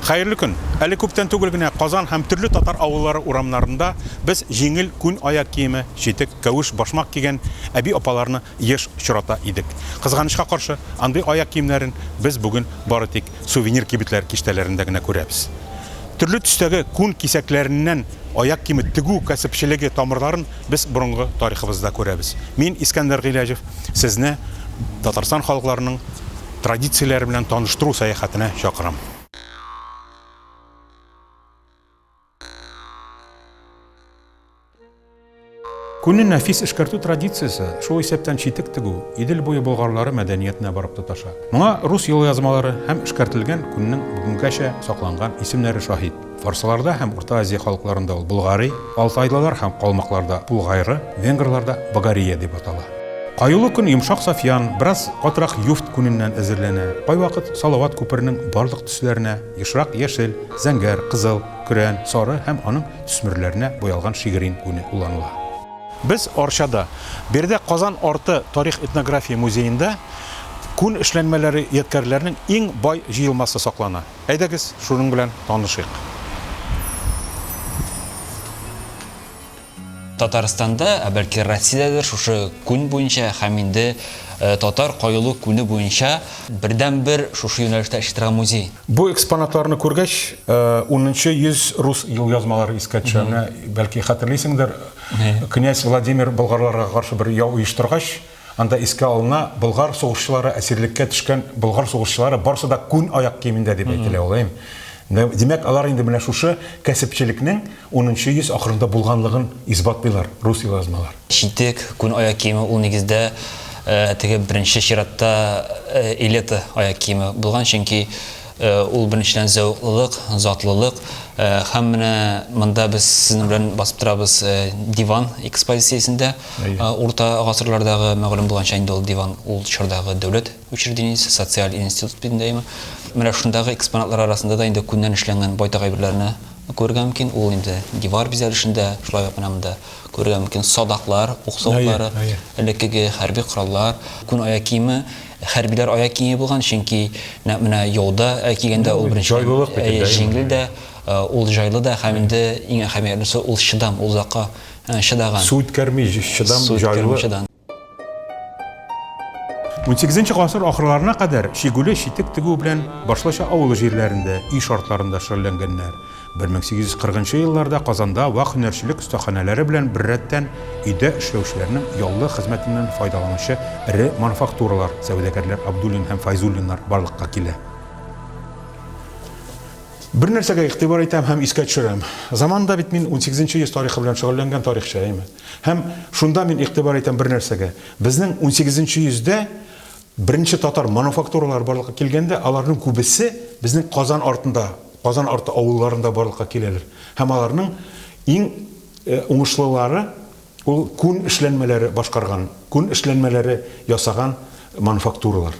Хәерле көн! Әле күптән түгел генә Казан һәм төрле татар авыллары урамнарында без җиңел күн аяк киеме, читек, кәвеш, башмак кигән әби-апаларны еш очрата идек. Кызганычка каршы, андый аяк киемнәрен без бүген бары тик сувенир кибетләр киштәләрендә генә күрәбез. Төрле төстәге күн кисәкләреннән аяк киеме тегү кәсепчелеге тамырларын без борынгы тарихыбызда күрәбез. Мин, Искәндәр Гыйләҗев, сезне Татарстан халыкларының традицияләре белән таныштыру сәяхәтенә чакырам. Күнне нәфис эшкәртү традициясе, шул исәптән читек тегү, Идел буе болгарлары мәдәниятенә барып тоташа. Моңа рус елъязмалары һәм эшкәртелгән күннең бүгенгәчә сакланган исемнәре шаһит. Фарсыларда һәм Урта Азия халыкларында ул болгари, алтайлылар һәм калмыкларда булгайры, венгрларда багария дип атала. Каюлы күн йомшак сафьян, бераз катырак юфть күненнән әзерләнә. Кайвакыт салават күперенең барлык төсләренә, ешрак яшел, зәңгәр, кызыл, көрән, сары һәм аның төсмерләренә буялган шигрин күне кулланыла. Без Арчада. Биредә Казан арты тарих-этнография музеенда күн эшләнмәләре ядкәрләренең иң бай җыелмасы саклана. Әйдәгез, шуның белән танышыйк. Татарстанда, ә бәлки Россиядәдер шушы күн буенча һәм инде татар каюлы күне буенча бердәнбер шушы юнәлештә эшли торган музей. Бу экспонатларны күргәч, унынчы йөз рус елъязмалары искә төшә. Менә, бәлки, хәтерлисеңдер, князь Владимир болгарларга каршы бер яу оештыргач, анда искә алына, болгар сугышчылары, әсирлеккә төшкән болгар сугышчылары барысы да күн аяк киемендә дип әйтелә ул, әйеме? Димәк, алар инде менә шушы кәсепчелекнең унынчы йөз ахырында булганлыгын исбатлыйлар рус елъязмалар. Читек, күн аяк киеме ул нигездә теге беренче чиратта элита аяк киеме булган, чөнки ул беренчедән зәвыклылык, затлылык һәм менә монда без сезнең белән басып торабыз диван экспозициясендә. Урта гасырлардагы мәгълүм булганча инде ул диван ул чордагы дәүләт учреждениесе, социаль институт бит инде, әйеме. Менә шундагы экспонатлар арасында да инде күннән эшләнгән байтак әйберләрне күрергә мөмкин. Ул инде дивар бизәлешендә, шулай ук менә монда күрергә мөмкин садаклар, ук савытлары, элеккеге хәрби кораллар, күн аяк киеме, хәрбиләр аяк киеме булган, чөнки нәкъ менә яуда кигәндә ул беренче җиңел дә, ул җайлы да һәм инде иң әһәмиятлесе ул чыдам, ул озакка чыдаган. Су үткәрми, чыдам, җайлы. Унсигезенче гасыр ахырларына кадәр чигүле читек тегү белән башлыча авыл җирләрендә, өй шартларында шөгыльләнгәннәр. 1840 нчы елларда Казанда вак һөнәрчелек остаханәләре белән беррәттән өйдә эшләүчеләрнең яллы хезмәтеннән файдаланучы эре мануфактуралар, сәүдәгәрләр Абдуллин һәм Фәйзуллиннар барлыкка килә. Бер нәрсәгә игътибар итәм һәм искә төшерәм. Заманында бит мин унсигезенче йөз тарихы белән шөгыльләнгән тарихчы, әйеме? Һәм шунда мин игътибар итәм бер нәрсәгә. Безнең унсигезенче йөздә беренче татар мануфактуралары барлыкка килгәндә, аларның күбесе безнең Казан артында, Казан арты авылларында барлыкка киләләр. Һәм аларның иң уңышлылары ул күн эшләнмәләре башкарган, күн эшләнмәләре ясаган мануфактуралар.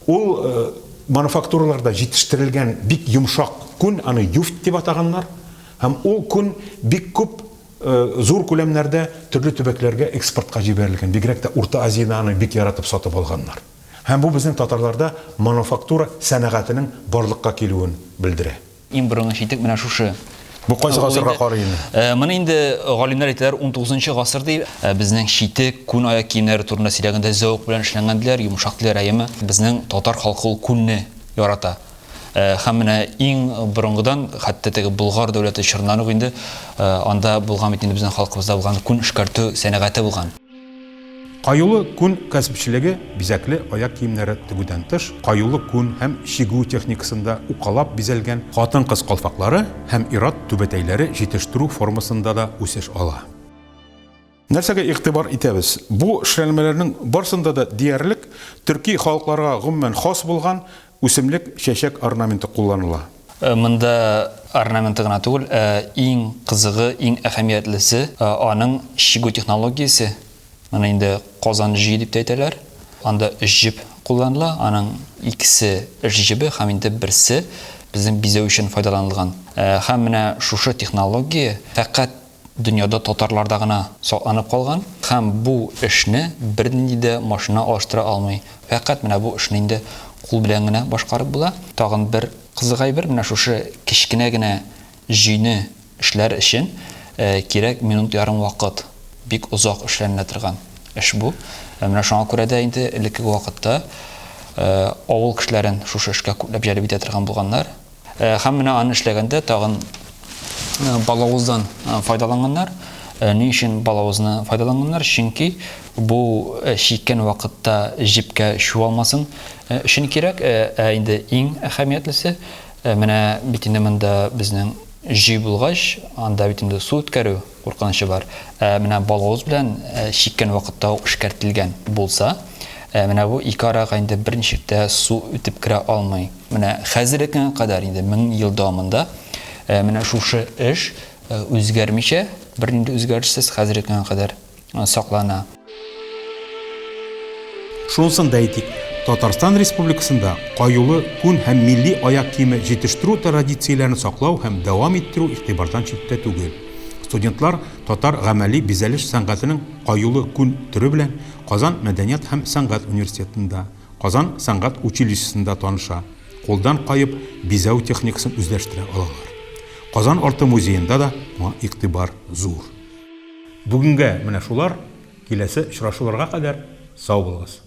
Ул мануфактураларда җитештерелгән бик йомшак күн, аны юфть дип атаганнар, һәм ул күн бик күп зур күләмнәрдә төрле төбәкләргә экспортка җибәрелгән, бигрәк тә Урта Азиядә аны бик яратып сатып алганнар. Һәм бу безнең татарларда мануфактура сәнәгатенең барлыкка килүен белдерә. Иң борынгы читек менә шушы. Бу кайсы гасырга карый инде? Моны инде галимнәр әйтәләр, унтугызынчы гасыр дип. Безнең читек, күн аяк киемнәре турында сөйләгәндә зәвык белән эшләнгән диләр, йомшак диләр, әйеме? Безнең татар халкы ул күнне ярата. Һәм менә иң борынгыдан, хәтта теге Болгар дәүләте чорыннан ук инде анда булган бит инде безнең халкыбызда булган күн эшкәртү сәнәгате булган. Каюлы күн кәсепчелеге бизәкле аяк киемнәре тегүдән тыш, каюлы күн һәм чигү техникасында укалап бизәлгән хатын-кыз калфаклары һәм ир-ат түбәтәйләре җитештерү формасында да үсеш ала. Нәрсәгә игътибар итәбез? Бу эшләнмәләрнең барсында да диярлек төрки халыкларга гомумән хас булган үсемлек, чәчәк орнаменты кулланыла. Монда орнаменты гына түгел, ә иң кызыгы, иң әһәмиятлесе, аның чигү технологиясе. Моны инде Казан җөе дип тә әйтәләр. Анда өч җеп кулланыла, аның икесе эш җебе һәм инде берсе безнең бизәү өчен файдаланылган. Һәм менә шушы технология фәкать дөньяда татарларда гына сакланып калган. Һәм бу эшне бернинди дә машина алыштыра алмый. Фәкать менә бу эшне инде кул белән генә башкарып була. Тагын бер кызык әйбер, менә шушы кечкенә генә җөйне эшләр өчен кирәк минут ярым вакыт. Бик озак эшләнелә торган эш бу. Менә шуңа күрә дә инде элеккеге вакытта авыл кешеләрен шушы эшкә күпләп җәлеп итә торган булганнар. Һәм менә аны эшләгәндә тагын балавыздан файдаланганнар. Ни өчен балавызны файдаланганнар? Чөнки бу чиккән вакытта җепкә чуалмасын өчен кирәк. Ә инде иң әһәмиятлесе, менә бит инде монда безнең җөй булгач, анда бит инде су үткәрү куркынычы бар. Ә менә балавыз белән чиккән вакытта ук эшкәртелгән булса, менә бу ике арага инде берничек тә су үтеп керә алмый. Менә хәзерге көнгә кадәр, инде 1000 ел дәвамында менә шушы эш үзгәрмичә, бернинди үзгәрешсез хәзерге көнгә кадәр саклана. Шунысын да әйтик, Татарстан Республикасында каюлы күн һәм милли аяк киеме җитештерү традицияләрен саклау һәм дәвам иттерү игътибардан читтә түгел. Студентлар татар гамәли бизәлеш сәнгатенең каюлы күн төре белән Казан мәдәният һәм сәнгать университетында, Казан сәнгать училищесында таныша, кулдан каеп бизәү техникасын үзләштерә алалар. Казан арты музеенда да моңа игътибар зур. Бүгенгә менә шулар, киләсе очрашуларга кадәр сау булыгыз!